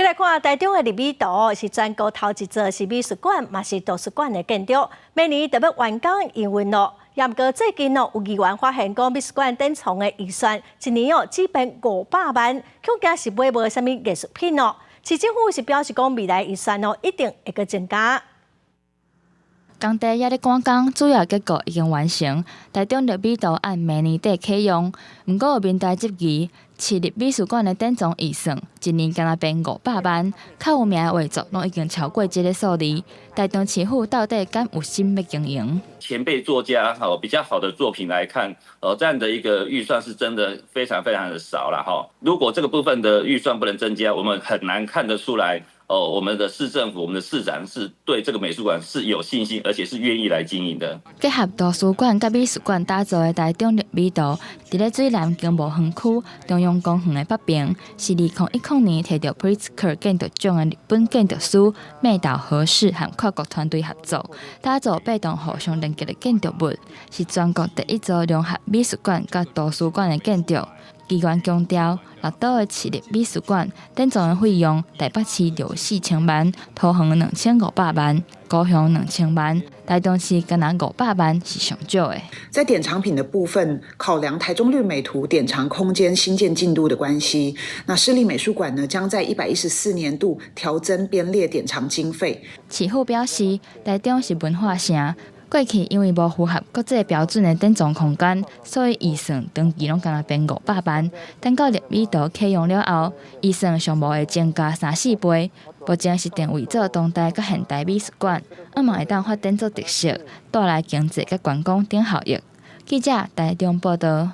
來看台中的綠美圖，是全國頭一座是美術館，嘛是圖書館的建築，明年就欲完工營運咯。毋過最近哦，有議員發現講美術館典藏的預算一年哦只變500萬，恐驚是買無啥物藝術品哦。市政府是表示講未來預算哦一定會閣增加。工地猶咧趕工，主要結構已經完成。台中綠美圖按明年底啟用，毋過有民代質疑，市立美術館的典藏預算一年干焦變500萬，較有名的畫作攏已經超過這个數字。台中市府到底敢有心欲經營？前輩作家吼比較好的作品來看，這樣的一個預算是真的非常非常的少了哈。如果這個部分的預算不能增加，我們很難看得出來。哦，我們的市政府，我們的市長是對這個美術館是有信心，而且是願意來經營的。結合圖書館佮美術館打造的台中綠美圖，佇咧水湳經貿園區中央公園的北邊，是2010年提著普利茲克建築獎的日本建築師妹島和世和跨國團隊合作，打造八棟互相連結的建築物，是全國第一座融合美術館佮圖書館的建築。議員強調，綠島的市立美術館典藏的費用，台北市6.4千萬，桃園2500萬，高雄2000萬，台中市干焦五百萬是上少的。在典藏品的部分，考量台中綠美圖典藏空間興建進度的關係，那市立美術館呢將在114年度調增編列典藏經費。市府表示，台中是文化城。過去因為無符合國際標準的典藏空間，所以預算長期攏干焦編500萬。等到綠美圖啟用了後，預算上無會增加三四倍。目前是定位做當代佮現代美術館，向望會當發展做特色，帶來經濟佮觀光等效益。記者台中報導。